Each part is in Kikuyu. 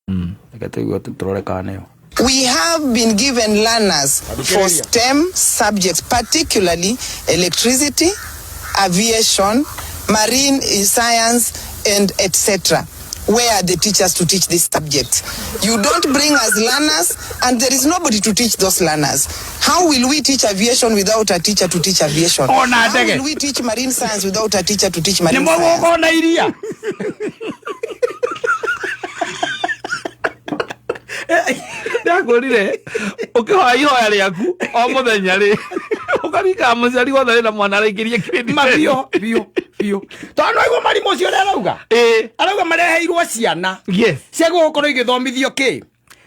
Reke tũigue tũrore kana nĩyo. We have been given learners for STEM subjects, particularly electricity, aviation, marine science, and etc. Where are the teachers to teach these subjects? You don't bring us learners, and there is nobody to teach those learners. How will we teach aviation without a teacher to teach aviation? Ona How ndege. will we teach marine science without a teacher to teach nä marine science? mwagåkorwo na iria ndakwĩrire ũkĩhoya ihoya rĩaku o mũthenya rĩ ũkaringaga mũciari wothe wĩna mwana araingĩria grade ma ten. biå biå biå tondå aigua marimå å cio å rä a arauga Ĩĩ. arauga mareheirwo ciana Yes. ciagä gå korwo igä thomithio kä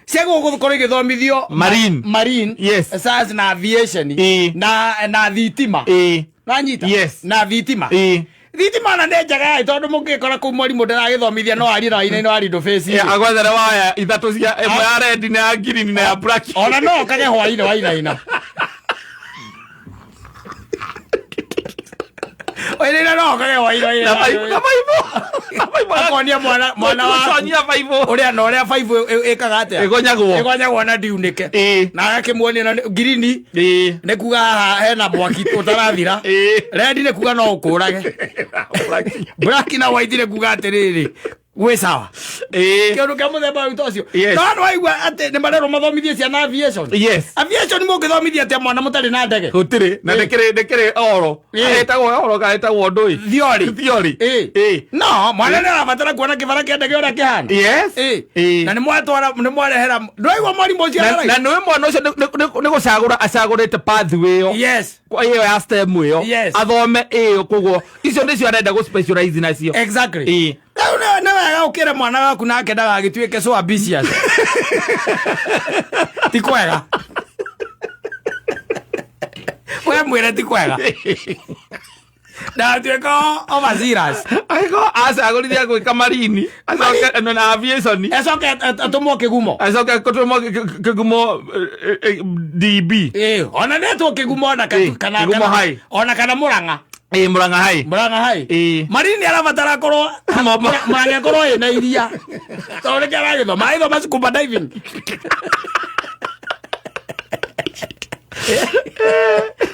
ciagä gå korwo igä thomithio Marine. marine Yes. science na aviation Ĩĩ. na thitima Ĩĩ. nanyita Yes. na thitima Ĩĩ. thitima ona nä njega tondå må ngä kora kå u mwarimå ndaragä thomithia no arie na wainaina wa rindo Ĩ, agwethere waya ithatũ cia ĩmwe ya red na ya green na ya black ona no kage hwainä wainaina wainaina no kage hwainä na baibũ na baibũ na baibũ akonia mwana mwana waku Gũtonyia baibũ ũrĩa na ũrĩa baibũ ĩkaga atĩa Ĩgonyagwo. ĩgonyagwo na ndiunĩke Ĩĩ. na agakĩmuonia na ngirini Ĩĩ. nĩ kuga haha hena mwaki ũtarathira Ĩĩ. rendi nĩ kuga no ũkũrage black na white nĩ kuga atĩrĩrĩ gwĩ sawa Ĩĩ. kĩũndũ kĩa mũthemba ũyũ ta ũcio Yes. no nĩ waigua atĩ nĩ marerwo mathomithie ciana aviation Yes. aviation mũngĩthomithia atĩa mwana mũtarĩ na ndege gũtirĩ na Ĩĩ. ndĩkĩrĩ ndĩkĩrĩ oro Ĩĩ. ĩtagwo oro kana ĩtagwo ndũĩ Theory. theory Ĩĩ. Ĩĩ. no mwana nĩ arabatara kuona kĩbara kĩa ndege ũrĩa kĩhana Yes. Ĩĩ. Ĩĩ. na nĩ mwatwara nĩ mwarehera ndwaigua mwarimũ ũcio na arauga? na nĩwe mwana ũcio nĩ gũcagũra acagũrĩte pathway ĩyo yes Kwa ĩyo ya STEM ĩyo Yes. athome ĩyo koguo icio nĩcio arenda gũ specialize nacio exactly Ĩĩ. rĩu nĩ wega ũkĩre mwana waku nake ndagagĩtuĩke so ambitious ti kwega we mwĩre ti kwega ndagatuĩke overzealous angĩkorwo acagũrire gwĩka marini acoke na aviation ecoke atũmwo kĩgumo acoke gũtũmwo kĩgumo DB Ĩĩ, ona netwo kĩgumo ona Ĩĩ, kana Kĩgumo kana- high. ona kana mũrang'a ĩ Murang'a hai mũrang'a hai Ĩĩ. marini arabatara akorwo mũrang'a akorwo ĩna iria tondũ nĩkĩo aragĩthoma aragĩthoma scuba diving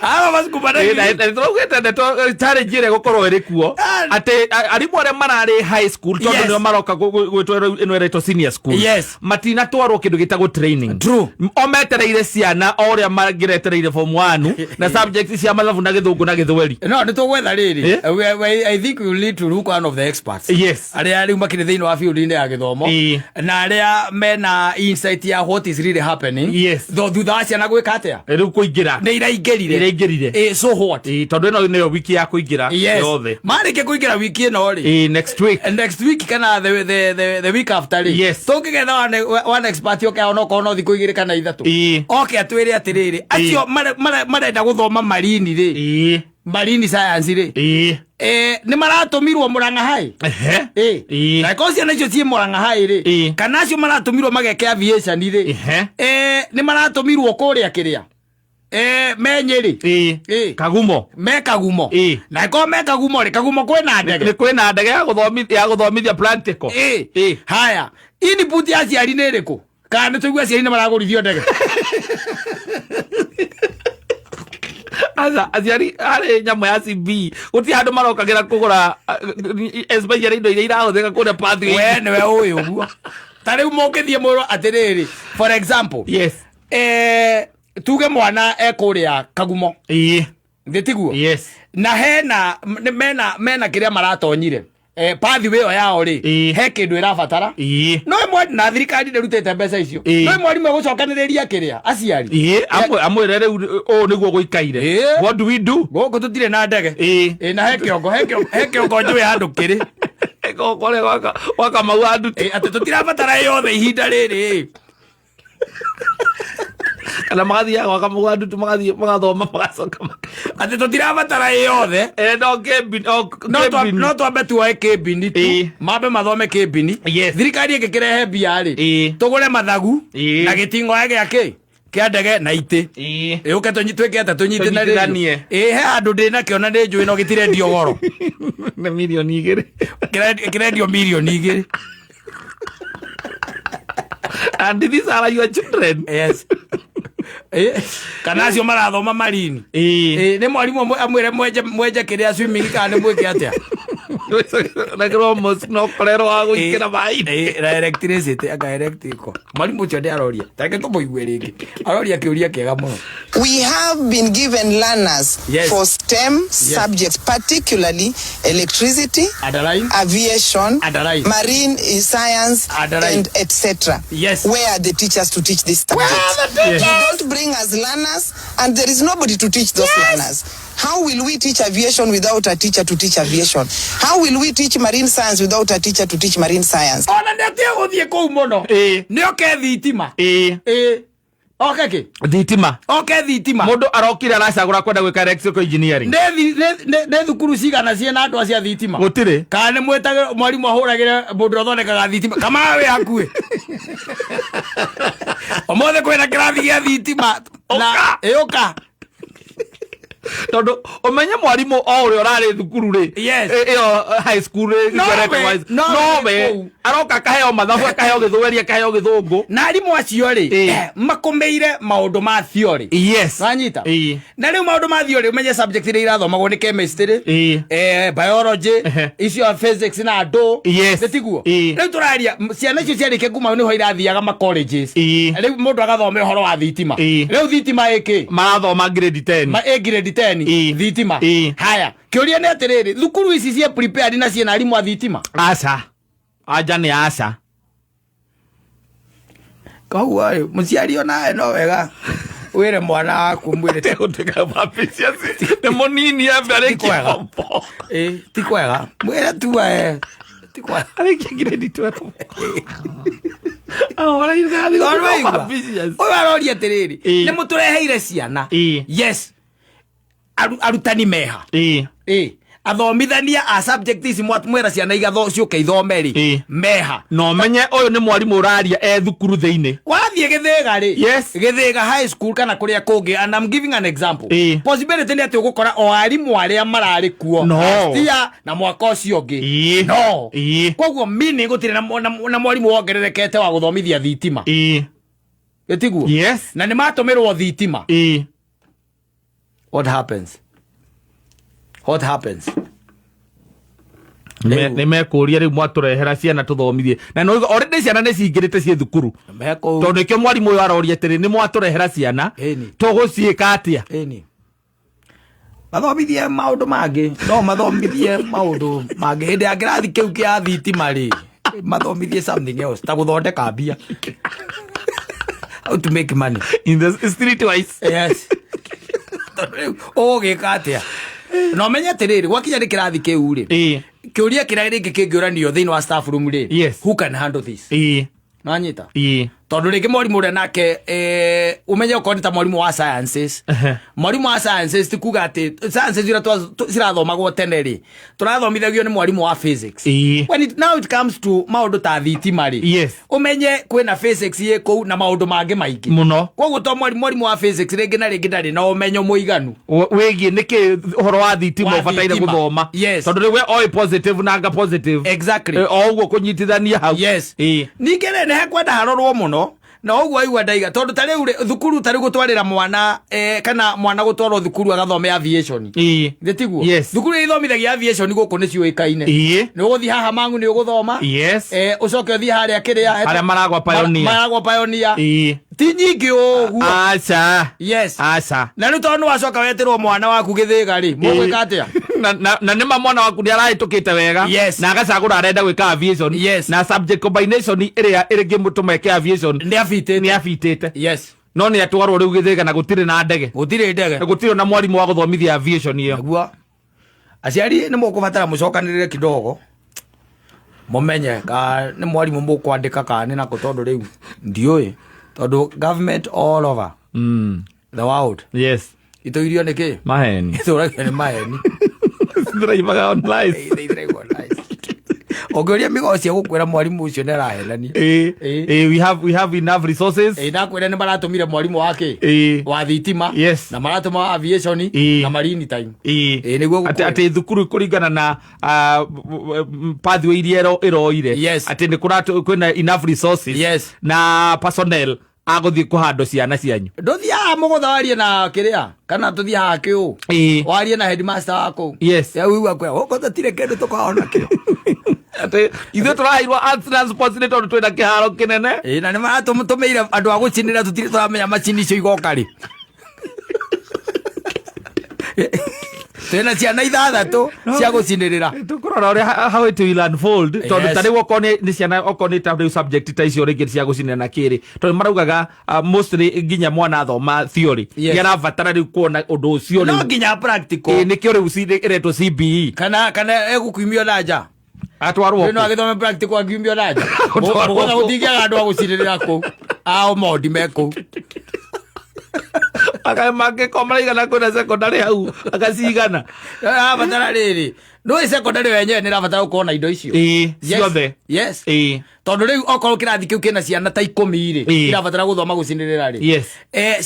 aragĩthoma scuba diving tũraugĩte ndeto challenge ĩrĩa ĩgũkorwo ĩrĩ kuo Ah. atĩ arimũ arĩa mararĩ high school tondũ Yes. nĩo maroka gwĩtwo ĩno ĩretwo senior school Yes. matinatwarwo kĩndũ gĩtagwo training True. o metereire ciana o ũrĩa mangĩretereire form 1 na subject cia mathabu na gĩthũngũ na gĩthweri no nä tå gwetha rä Eh? rä i think we will need to look one of the experts Yes. arä a rä u makĩrĩ thä inä wa field-inĩ ya gĩthomo Ĩĩ. na arä a mena insight ya what is really happening Yes. Tho- thutha wa ciana gwä ka atä a rĩu kũingĩra nä iraingärire Iraingĩrire. Ĩĩ, so what Ĩĩ, tondũ ĩno nĩyo wiki ya kũingĩra yes yothe marä kä kå ingä ra wiki ä no rä Ĩĩ, next week next week kana the week after rä Yes. tå ngä getha one expert oke onokorwo no thikå igä rä kana ithatå Ĩĩ. oke atwä re atä rä rä acio marenda gå thoma marini rä Ĩĩ, marini science rä ĩĩ. eh, nä maratå mirwo må rang'a hai Ehe. Ĩĩ. nakorwo ciana icio ciä må rang'a hai rä Ĩĩ. kana acio maratå mirwo mageke aviation rä Ehe. nä maratå mirwo kå rä a kä rä a menyä rä Ĩĩ. Ĩĩ. kagumo me kagumo Ĩĩ. na korwo me kagumo rä kagumo kwä na ndege nĩ kwĩna ndege ya gũthomithia ya gũthomithia practical Ĩĩ. Ĩĩ. haya input ya aciari nä ä rä kå kana nä tå igua aciari nä maragå rithio ndege aca aciari harĩ nyamũ ya CB gũtirĩ handũ marokagĩra kũgũra especially indo iria irahũthĩka kũrĩa pathway we nä we å yå å guo ta rä u må ngä thiä mwä rwo atä rä rä for example yes eh, tuge mwana ekå rä a kagumo Ĩĩ. thä tiguo yes na hena mena mena kä rä a maratonyire eh, pathway ĩyo yao rä Ĩĩ. he kä ndå ä rabatara Ĩĩ. no ĩmwe na thirikari ndärutĩte mbeca icio Ĩĩ. no mwarimũ egũcokanĩrĩria kĩrĩa aciari Ĩĩ, amwĩre rĩu ũũ nĩguo gũikaire Ĩĩ. what do we do gũkũ tũtirĩ na ndege Ĩĩ. Ĩĩ, na he kĩongo he kĩongo- he kĩongo njũĩ handũ kĩrĩ kũrĩa gwaka mau anduti Ĩĩ, atĩ tũtirabatara yothe ihinda rĩrĩ kana magathiaga gwaka mau anduti magathiĩ magathoma magacoka atĩ tũtirabatara yothe Eh, no kĩmbini no no twa- kĩmbini. no twambe tuoe kĩmbini tu Ĩĩ. mambe mathome kĩmbini Yes. thirikari ĩngĩkĩrehe mbia rĩ Ĩĩ. tũgũre mathagu Ĩĩ. na gĩting'oe gĩa kĩ kĩa ndege na itĩ Ĩĩ. ĩũke twĩke atĩa Tũnyitithanie. tũnyitithanie ĩĩ he handũ ndĩ nakĩo na nĩ njũĩ no gĩtirendio goro nĩ mirioni igĩrĩ Kĩrendio mirioni igĩrĩ And these are your children. Yes. Kana acio marathoma marini. Ĩĩ. Nĩ mwarimũ amwĩre mwenje kĩrĩa swimming kana nĩ mwĩke atĩa? Na kĩrwo no korero wa gũikĩra maĩ. Na electricity anga electrical. Mwarimũ ũcio nĩ aroria. Tareke tũmũigue rĩngĩ. Aroria kĩũria kĩega mũno. We have been given learners Yes. for STEM subjects, particularly electricity, Underline. aviation, Underline. marine science, Underline. and etc. Yes. Where are the teachers to teach these subjects? Yes. You don't bring us learners, and there is nobody to teach those learners. How will we teach aviation without a teacher to teach aviation? How will we teach marine science without a teacher to teach marine science? Ona nĩ atige gũthiĩ kũu mũno. Ĩĩ. Nĩ oke thitima. Ĩĩ. Ĩĩ. Oke kĩ? Thitima. Oke thitima. Mũndũ arokire aracagũra kwenda gwĩka electrical engineering. Nĩ thukuru cigana ciĩna andũ acia thitima? Gũtirĩ. Kana nĩ mwĩtage mwarimũ ahũragĩre mũndũ ũrĩa ũthondekaga thitima kama wĩ hakuhĩ. Ũmũthĩ kwĩna kĩrathi gĩa thitima. Ũka. Ĩ ũka. Tondũ ũmenye mwarimũ o ũrĩa ũrarĩ thukuru rĩ. Yes. Ĩyo high school rĩ. Nowe, graduate wise. nowe Nowe. kũu. Aroka akaheo mathabu akaheo gĩthweri akaheo gĩthũngũ. Na arimũ acio rĩ Ĩ. makũmĩire maũndũ ma theory. Yes. Wanyita? Ĩ. Na rĩu maũndũ ma theory ũmenye subject iria irathomagwo nĩ chemistry, Ĩ. biology, Ehe. icio physics na andũ. Yes. Nĩ tiguo? Ĩ. Rĩu tũraria ciana icio ciarĩkia kuma nĩho irathiaga ma colleges. Ĩ. Rĩu mũndũ agathome ũhoro wa thitima. Ĩ. Rĩu thitima ĩkĩ? Marathoma grade 10. Ma ĩ grade 10 Ĩ. thitima. Ĩ. Haya, kĩũria nĩ atĩrĩrĩ, thukuru ici ciĩ prepared na ciĩna arimũ a thitima? Aca. Anja nĩ aca. Koguo rĩ, mũciari onawe no wega wĩre mwana waku mwĩre Tegũtuĩka ambitious. Nĩ mũnini ambe arĩkie kwega. form four. Ĩ, ti kwega. Mwĩre tu we, ti kwega. Arĩkie grade 12. Ahora ithathi Tondũ waigua, ambitious. ũyũ aroria atĩrĩrĩ, Ĩ. nĩ mũtũreheire ciana. Ĩ. Yes. Arutani meha. Ĩ. Ĩ. Athomithania a subject ici mwera ciana igatho ciũke ithome rĩ. Ĩ. Meha. Na ũmenye ũyũ nĩ mwarimũ ũraria e thukuru thĩinĩ. Wathiĩ Gĩthĩga rĩ. Yes. Gĩthĩga high school kana kũrĩa kũngĩ, and I'm giving an example. Ĩ. Possibility nĩ atĩ ũgũkora o arimũ arĩa mararĩ kuo. No. Last year na mwaka ũcio ũngĩ. Ĩ. No. Ĩ. Koguo meaning gũtirĩ na mwarimũ wongererekete wa gũthomithia thitima. Ĩ. Gĩtiguo? Yes. Na nĩ matũmĩrwo thitima. Ĩ. What happens? What happens? Nĩ mekũria rĩu mwatũrehera ciana tũthomithie. Na no already ciana nĩ cingĩrĩte ciĩ thukuru. Mekũu. Tondũ nĩkĩo mwarimũ ũyũ aroria atĩrĩ nĩ mwatũrehera ciana Ĩni. tũgũciĩka atĩa? Ĩni. Mathomithie maũndũ mangĩ. No mathomithie maũndũ mangĩ. Hĩndĩ ya kĩrathi kĩu kĩa thitima rĩ, mathomithie something else ta gũthondeka mbia. How to make money. In the street wise. Yes. Tondũ rĩu ũgũgĩka atĩa? Na ũmenye atĩrĩrĩ, gwakinya nĩ kĩrathi kĩu rĩ, Ĩ. kĩũria kĩrĩa rĩngĩ kĩngĩũranio thĩinĩ wa staff room rĩ, Yes. who can handle this? Ĩ. Nanyita? Ĩ. Tondũ rĩngĩ mwarimũ ũrĩa nake ũmenye okorwo nĩ ta mwarimũ wa sciences. Ehe. Mwarimũ wa sciences ti kuga atĩ sciences iria cirathomagwo tene rĩ, tũrathomithagio nĩ mwarimũ wa physics. Ĩ. When it, now it comes to maũndũ ta thitima rĩ, Yes. ũmenye kwĩna physics ĩ kũu na maũndũ mangĩ maingĩ Mũno. Koguo to mwarimũ wa physics rĩngĩ na rĩngĩ ndarĩ na ũmenyo mũiganu Wĩgiĩ nĩkĩ ũhoro wa thitima Wa ũbataire thitima. gũthoma. Yes. Tondũ rĩu we oĩ positive na anga positive. Exactly. O ũguo kũnyitithania hau. Yes. Ĩ. Ningĩ rĩ, nĩ hekwenda harorwo mũno na ũguo aigua ndaiga tondũ ta rĩu rĩ, thukuru ta rĩu gũtwarĩra mwana kana mwana gũtwarwo thukuru agathome aviation. Ĩ. Nĩ tiguo? Yes. Thukuru iria ithomithagia aviation gũkũ nĩ ciũĩkaine. Ĩ. Nĩ ũgũthiĩ haha Mang'u nĩ ũgũthoma. Yes. Ũcoke ũthiĩ harĩa kĩrĩa Harĩa maragwa Pioneer. Maragwa Pioneer. Ĩ. Ti nyingĩ ũguo. Aca. Yes. Aca. Na rĩu tondũ nĩ wacoka wetĩrwo mwana waku Gĩthĩga rĩ, mũgwĩka atĩa? Na nĩma mwana waku nĩ arahĩtũkĩte wega. Yes. Na agacagũra arenda gwĩka aviation. Yes. Na subject combination ĩrĩa ĩngĩmũtũma eke aviation Nĩ abitĩte. nĩ abitĩte. Yes. No nĩ atwarwo rĩu Gĩthĩga na gũtirĩ na ndege. Gũtirĩ ndege. Na gũtirĩ na mwarimũ wa gũthomithia aviation ĩyo. Nĩguo. Aciari nĩ mũkũbatara mũcokanĩrĩre kidogo mũmenye ka nĩ mwarimũ mũkwandĩka kana nĩ nakũ tondũ rĩu ndiũĩ tondũ government all over the world Yes. itũirio nĩ kĩ? Maheni. Itũragio nĩ maheni. Ndĩraimaga on lies. Ithiraigwo lies. Ũngĩũria Migosi egũkwĩra mwarimũ ũcio nĩ arahenania. Ĩĩ. Ĩĩ. Ĩĩ, we have enough resources. Ĩĩ, ndakwĩra nĩ maratũmire mwarimũ wake Ĩĩ. wa thitima, Yes. na maratũma wa aviation, Ĩĩ. na marine time. Ĩĩ. Ĩĩ, nĩguo atĩ gũkwĩra. atĩ thukuru kũringana na pathway iria ĩroire, Yes. atĩ nĩ kwĩna enough resources Yes. na personnel agũthiĩ kũhandwo ciana cianyu. Ndũthiaga mũgũtha warie na kĩrĩa, kana tũthiaga kĩũ, Ĩĩ. warie na headmaster waku. Yes. Ũigua kwĩra gũkũ tũtirĩ kĩndũ tũkoragwo nakĩo. Atĩ ithuĩ tũraheirwo arts na sports nĩ tondũ twĩna kĩharo kĩnene. Ĩĩ, na nĩ maratũmĩire andũ a gũcinĩra, tũtirĩ tũramenya macini icio igoka rĩ. Twĩna ciana ithathatũ cia gũcinĩrĩra. Tũkũrora ũrĩa how it will unfold, tondũ ta rĩu okorwo nĩ ciana, okorwo nĩ ta rĩu subject ta icio rĩngĩ cia gũcinĩra na kĩrĩ, tondũ maraugaga mostly nginya mwana athoma theory, Yes. nĩ arabatara rĩu kuona ũndũ ũcio No rĩu. nginya practical. Ĩĩ, nĩkĩo rĩu ĩretwo CBE. Kana egũkiumio na nja. Atwarwo No kũ? agĩthome practical akiumio na nja. Gũtwarwo Mũgũtha kũ? gũtingĩaga andũ a gũcinĩrĩra kũu ao mondi me kũu. Akae mangĩkorwo maraigana kwĩna secondary hau agacigana. Rabatara rĩrĩ, ndũĩ secondary wenyewe nĩ rabatara gũkorwo na indo icio. Ĩĩ. Yes. Ciothe. Yes. Ĩĩ. Tondũ rĩu okorwo kĩrathi kĩu kĩna ciana ta 10 rĩ, Ĩĩ. irabatara gũthoma gũcinĩrĩra rĩ, Yes.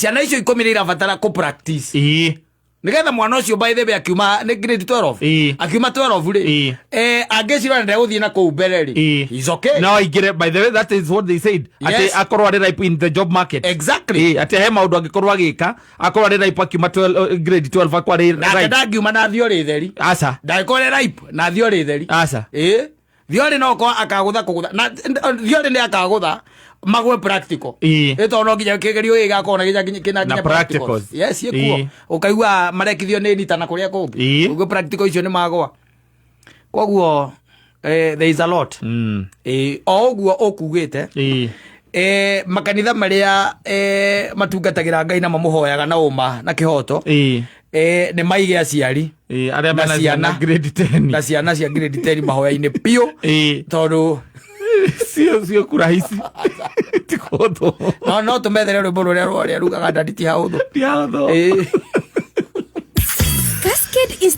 Ciana icio 10 nĩ irabatara kũ practice, Ĩĩ. nigetha mwana ũcio, by the way, akiuma nĩ grade 12, Ĩĩ. akiuma 12 rĩ, Ĩĩ. angĩcirwo ndegũthiĩ na kũu mbere rĩ, Ĩĩ. he's okay. No aingĩre. By the way, that is what they said, atĩ Yes. akorwo arĩ ripe in the job market. Exactly. Ĩĩ, atĩ he maũndũ angĩkorwo agĩka, akorwo arĩ ripe akiuma 12, grade 12 akorwo arĩ Nake ripe. ndangiuma na theory theri. Aca. Ndangĩkorwo arĩ ripe na theory theri. Aca. Ĩĩ, theory no korwo akagũtha kũgũtha na theory nĩ akagũtha magwe practical. Ĩĩ. Ĩ, tondũ no nginya kĩgerio gĩkĩ gĩgakorwo na kĩna Na nginya practicals. Yes, ĩkuo. Ĩĩ. Ũkaigua marekithio nĩ nita na kũrĩa kũngĩ. Ĩĩ. Ũguo practical icio nĩ magwa, koguo there is a lot. Ĩĩ, o ũguo ũkugĩte, Ĩĩ. Makanitha marĩa matungatagĩra Ngai na mamũhoyaga na ũma na kĩhoto, Ĩĩ. nĩ maige aciari Ĩĩ, arĩa na mena ciana ciana grade 10 na ciana cia grade 10 mahoya-inĩ biũ, Ĩĩ. tondũ cio kurahisi ti kũhũthũ. No tũmethere rwĩmbo rũrĩa rwarĩa rugaga ndadi ti haũthũ. Ti hahũthũ. Ĩĩ. Cascade.